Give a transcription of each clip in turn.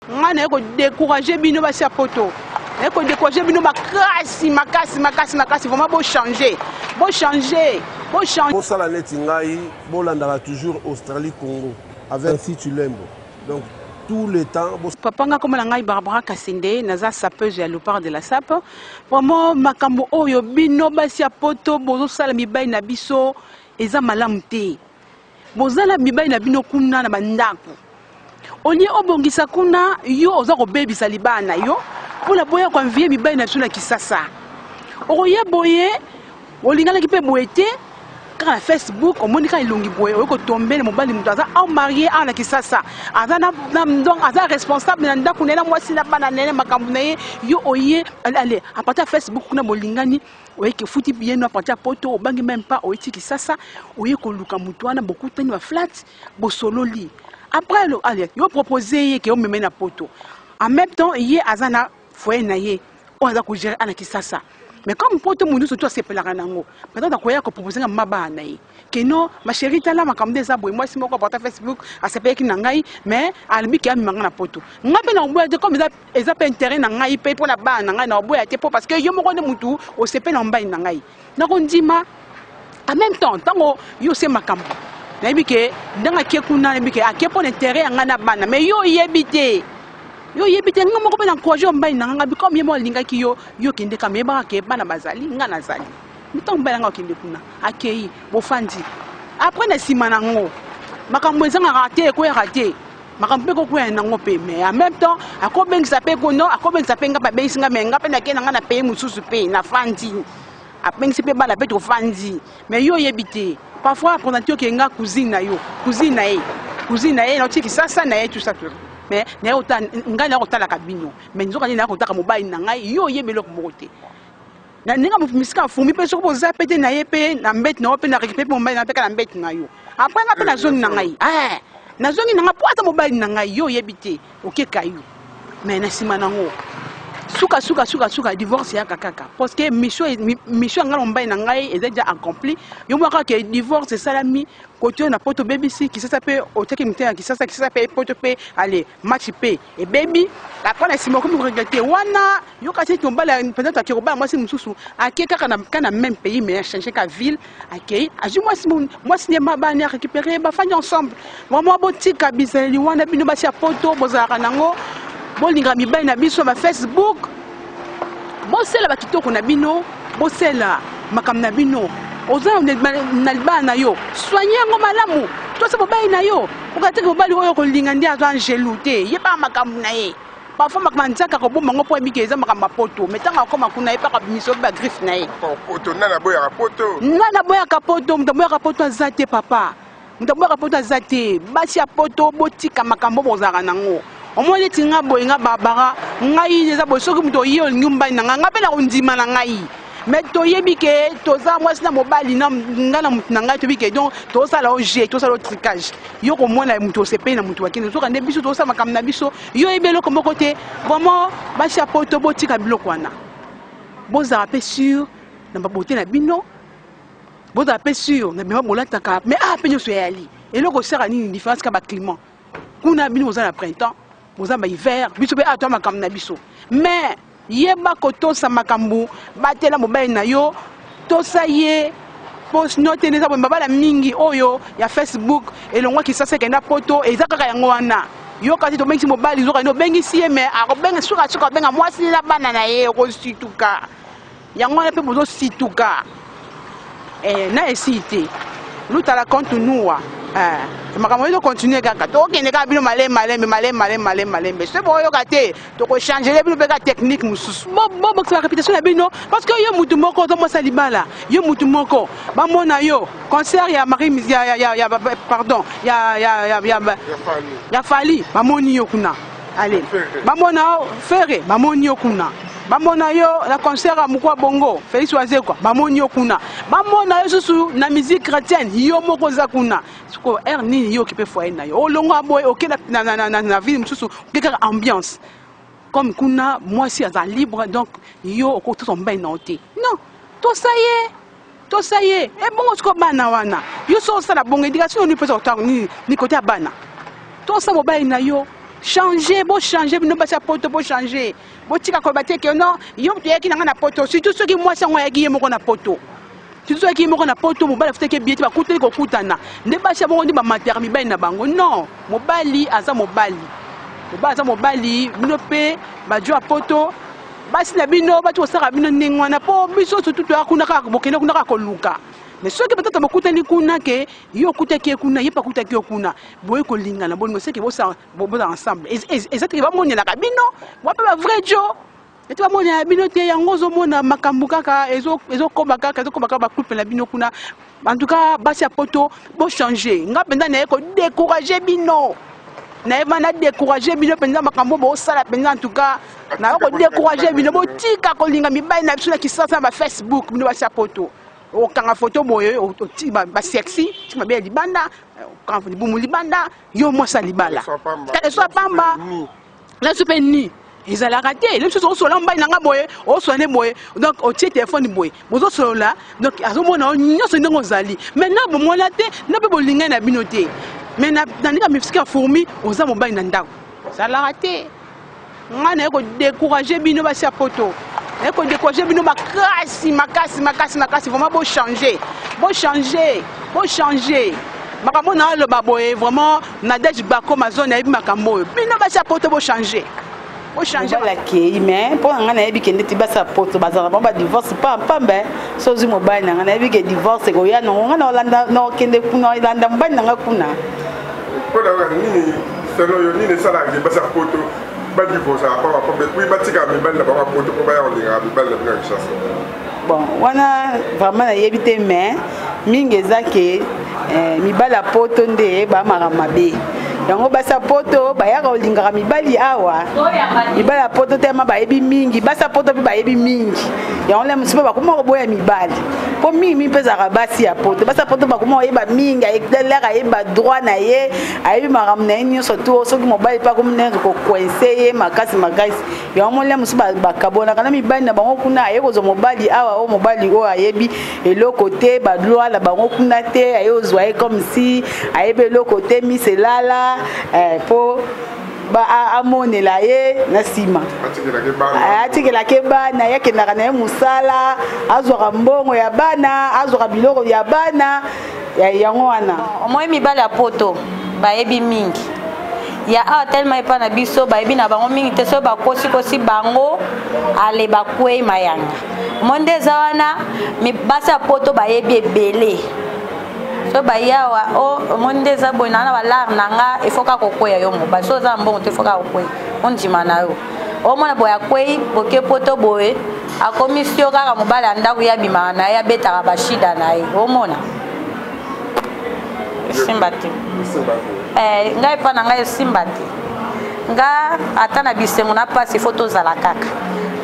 Ngai naye ko decourager bino basi ya poto, naye ko decourager bino makasi makasi makasi makasi, vraiment bo changer, bo changer, bo changer. Bosala neti ngai, bolandaka toujours Australie Congo avec Fitu Lembo donc tout le temps. Papa nga kombo na ngai Barbara Kasende, naza sapeuse ya Leopard de la Sape. Vraiment makambo oyo bino basi ya poto bozosala mibali na biso eza malamu te. Boza na mibali na bino kuna na bandako, olie obongisa kuna, yo oza kobebisa libala na yo mpona boya koanvie mibali na biso na Kisasa. Okoya boye, olinganaki mpe boye te, kaka na Facebook omoni kaka elongi boye, oye kotombe na mobali moto aza en marie awa na Kisasa, aza na, na, donc aza responsable na ndako na ye na mwasi na bana na ye na makambo na ye. Yo oye ale à partir ya Facebook kuna bolingani, oye ofuti billet no à partir ya poto, obangi même pas, oye ti Kisasa, oye koluka moto wana, bokutani ba flat, bosololi. Après allez, yo propose ye ke omeme na poto, en même temps ye aza na foyer na ye oyo aza kogérer ana Kisasa. Mais comme poto moto nyonso to asepelaka nango, peut-être akoya kopropose nga mama bana na ye ke non, ma chérie, tala makambo nde eza boye, mwasi moko aparta Facebook asepelaki na ngai, mais alobi ke amema nga na poto. Ngai mpe nakoboya te, comme eza mpe intérêt na ngai mpe mpo na bana na ngai, nakoboya te, mpo parce que yo moko nde mutu osepeli na mobali na ngai, nakondima. En même temps, ntango yo ose makambo, nayebi ke ndenge ake kuna, nayebi ke ake mpo na intérêt ya ngai na bana. Mais yo oyebi te, yo oyebi te. Ngai moko mpe na encourage mobali na ngai, comme ye moko alingaki yo, yo okende kama, yebaka ke bana bazali, ngai nazali. Ntango mobali na ngai okende kuna, akei, bofandi. Après, na nsima nango makambo ezangaka te, ekweyaka te, makambo mpe kokwea nango mpe. Mais en même temps akobengisa mpe kono, akobengisa mpe nga, babengisi nga, mais nga mpe nakei na nga na pays mosusu mpe nafandi, abengisi mpe bana mpe tofandi. Mais yo oyebi te, parfois aprésente oke nga cousine na yo, cousine na ye, cousine na ye nauti Kisasa na ye, tout ça tout. Mais naye ngai naye kotalaka bino, mais nzoka nde naye kotaka mobali na ngai. Yo oyebi eloko moko te na ndenge misika afumi mpe. Soki boza pe te na ye mpe na mbeti na yo mpe na récupéré mpe mobali na mpe kaka na mbeti na yo. Après nga mpe nazongi na ngai, nazongi na ngai po ata mobali na ngai, yo oyebi te, okeka yo. Mais na nsima nango, suka suka suka suka, divorce eyaka kaka, parce que mission ya ngai na mobali na ngai eza déjà accompli. Yo moko kaka ke divorce esalami kote oyo na poto, obebisi Kisasa mpe otiaki motema ya Kisasa, Kisasa mpe poto mpe, ale match mpe ebebi. Après, na nsima okomi koregretter wana. Yo kasi ete mobali peut-être ake kobala mwasi mosusu, ake kaka na même pays, mais achange ka ville, akei azwi mwasi, mwasi nde mabani arécupéré, bafandi ensemble. Vraiment botika bizaleli wana bino basi ya poto bozalaka nango, bolingaka mibali na biso ya bafacebook. Bosala bakitoko na bino, bosala makambo na bino. Oza na libala na yo, soigne yango malamu, tosa mobali na yo. Okataki mobali oyo kolinga nde azwa angelu te, yebaka makambo na ye. Parfois makambo ya nzaka kobomba yango mpo ayebiki eza makambo ya poto, mais ntango akoma kuna, yebaka miso bagriffe na ye. Poto, nani aboyaka poto? Nani aboyaka poto? Moto aboyaka poto aza te, papa. Moto aboyaka poto aza te. Basi ya poto, botika makambo bozalaka nango. Omoni neti nga boye, nga Barbara, ngai eza boye, soki moto oye olingi mobali na ngai, ngai mpe na kondima na ngai. Mais toyebi ke toza mwasi na mobali na ngai na motu na ngai, toyebi ke donc tozosala o jeu, tozosala o tricage. Yo komona moto osepeli na moto wakende, soka nde biso tozosala makambo na biso, yo oyebi eloko moko te. Vraiment basi ya poto, botika biloko wana. Bozala mpe sûr na babote na bino, bozala mpe sûr na bima bolataka. Mais ah, mpe nyonso eyali eloko osala nini, différence ka baclimat kuna. Bino boza na printemps, boza ba hiver, biso mpe awa toya makambo na biso. Mais yeba kotosa makambo, batela mobali na yo, tosa ye, po sinon te eza boye. Mabala mingi oyo ya Facebook elongwa Kisasa ekenda poto, eza kaka yango wana. Yo kasi tobengisi mobali, zoka nde obengisi ye, mais akobenga suka suka, abenga mwasi na bana na ye, okosituka. Yango wana mpe bozosituka na esili te. Lutala kontunua makambo ezo continue kaka, tokokende kaka bino malembe malembe malembe malembe malembe malembe. Soki bokoyoka te, tokochanger bino mpe ka technique mosusu. Bobokisa baréputation na bino, parce que yo mutu moko ozomwasa libala, yo mutu moko bamona yo concert ya Marie ya, pardon, ya Fally, bamoni yo kuna. Ale bamona yo Ferre, bamoni yo kuna, bamona yo na concert ya mokwa bongo Félix Wazekwa, bamoni yo kuna, bamona yo susu na musique chrétienne, yo moko oza kuna. Sikoyo heure nini yo okipe foyer na yo? Olongwa boye, oke na ville mosusu, oke kaka ambiance. Comme kuna mwasi aza libre, donc yo okotosa mobali na yo te. Non, tosa ye, tosa ye. Ebongo sikoyo bana wana, yo so osala bongo, éducation nini mpesa kotanga nini ni kote ya bana? Tosa mobali na yo. Changer, bochanger bino basi ya poto, bochanger, botika koloba te ke non, yo moto oyaki na ngai na poto. Surtout soki mwasi yango ayaki ye moko na poto, surtout soki ayaki ye moko na poto, mobali afutaki ye billet te, bakutani kokutana nde basi ya bongo nde bamataka mibali na bango. Non, mobali aza mobali, mobali aza mobali. Bino mpe bajo ya poto, basi na bino bati kosala bino ndenge wana, mpo biso surtout toya kuna kaka, bokende kuna kaka koluka. Mais soki peut-être bokutani kuna, ke yo okutaki ye kuna, ye mpe akutaki yo kuna, boye kolingana, bolingo seke bosala ensemble. Eza teke bamonelaka bino wape ba vrai jo ete bamonela bino te. Yango ozomona makambo kaka ezokoma kaka, ezokoma kaka bacouple na bino kuna. En tout cas, basi ya poto, bochanger. Nga mpenza naye kodécourager bino, nayeba na décourager bino mpenza. Makambo bosala mpenza, en tout cas naye kodécourager bino, botika kolinga mibali na biso na Kisasa na baFacebook. Bino basi ya poto, okanga foto boye, oti basexy, ti mabe ya libanda, okanga libumu libanda, yo mwasi ya libala, eso ya pamba naso mpe ni ezalaka te. Le mosusu osola mobali na nga boye, osola nde boye, donc otie telefone boye, bozosolola, donc azomona yo nyonso ndenge ozali. Mais na bomona te, na mpe bolingai na bino te. Mais na ndenge ya mifsika ya fourmi, oza mobali na ndako, ezalaka te. Ngai naye kodécourager bino basi ya poto, naye kodécourager bino makasi, makasi, makasi, makasi. Vraiment, bochanger, bochanger, bochanger. Makambo na aloba boye, vraiment, Nadege Bako Mazone ayebi makambo oyo. Bino basi ya poto, bochanger, bochanger. Mobali akei, mais mpo na ngai nayebi ke ndeti basi ya poto bazalaka bango badivorce pamba. So ozwi mobali na ngai, nayebi ke divorce ekoya nango. Ngai naolanda, naokende kuna, elanda mobali na ngai kuna. Mpona nini, selon yo, nini esalaka ke basi ya poto badivorcaka pamba pamba, puis batikaka mibali na bango ya poto mpo baya kolingaka mibali na bino ya Kinshasa? Bon, wana vraiment nayebi te, mais mingi eza ke mibali ya poto nde bamaka mabe. Yango basi ya poto bayaka kolingaka mibali awa. Mibali ya poto tema bayebi mingi, basi ya poto mpe bayebi mingi. Yango le mosusu mpe bakoma koboya mibali, mpo mingi mingi mpe ezalaka basi ya poto. Basi ya poto bakoma koyeba mingi, lere ayeba droit na ye, ayebi makambo na ye nyonso tu. Soki mobali mpe akomi nde kocoincer ye makasi makasi, yango mole mosusu bakabonaka na mibali na bango kuna. Aye kozwa mobali awa, oyo mobali oyo ayebi eloko te, baloi na bango kuna te, aye ozwa ye comme si ayebi eloko te, mis elala mpo amonela ye na nsima, atikelaki bana. Ye akendaka na ye mosala, azwaka mbongo ya bana, azwaka biloko ya bana. Yango wana. Omoi mibali ya poto bayebi mingi ya awa telema epa na biso bayebi na bango mingi te. Soki bakosikosi bango, ale bakwei mayanga. Omoi nde eza wana, basi ya poto bayebi ebele. So bayawa o omoni nde eza boye, naa na balare na nga, ifo kaka kokweya. Yo mobali, so oza na mbongo te, ifo kaka kokweya, ondima na yo. Omona boye akwei, boke poto boye, akomisi yo kaka mobali ya ndako. Ye abimaka na ye, abetaka bashida na ye. Omona esimba te. Ngai epa na ngai esimba te. Nga ata na bisengo na mpasi, ifo tozala kaka.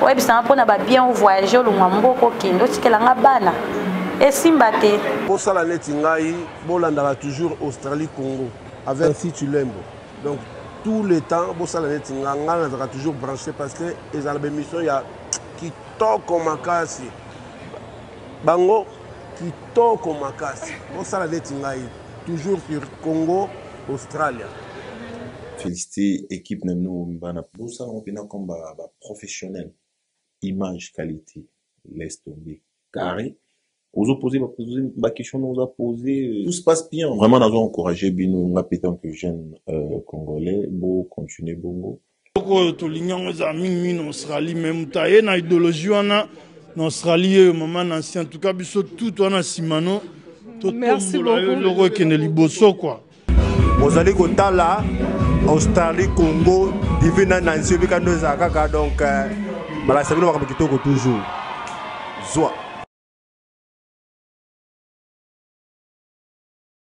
Oyebisanga mpona babien, ovoyage, olongwa mboka, okende, otikela nga bana, esimba te. Bosala neti ngai, bolandaka toujours Australie Congo avec Nancy Tulembo. Donc tout le temps bosala neti nga, ngai nazalaka toujours branché, parce que ezala baémission ya kitoko makasi, bango kitoko makasi. Bosala neti ngai, toujours sur Congo Australia. Féliciter équipe na bino bana, bosala ngo mpena comme baprofessionnel, image, qualité, laisse tomber, carré. Ozo poser baquestion na oza poser, tout se passe bien. Vraiment nazo encourager bino, nga mpe tant que jeune congolais, bo continuer bongo. Eloko oyo tolingi yango ezala mingimingi na Australie, mais moto aye na idéologie wana na Australie oyo, mama Nancy. En tout cas, biso tout wana nsima no totombola yo, eloko ekende liboso kua. Bozali kotala Australie Congo Divine na Nancy, obika ndo ezala kaka. Donc balakisa bino makambo kitoko toujours. Zwa.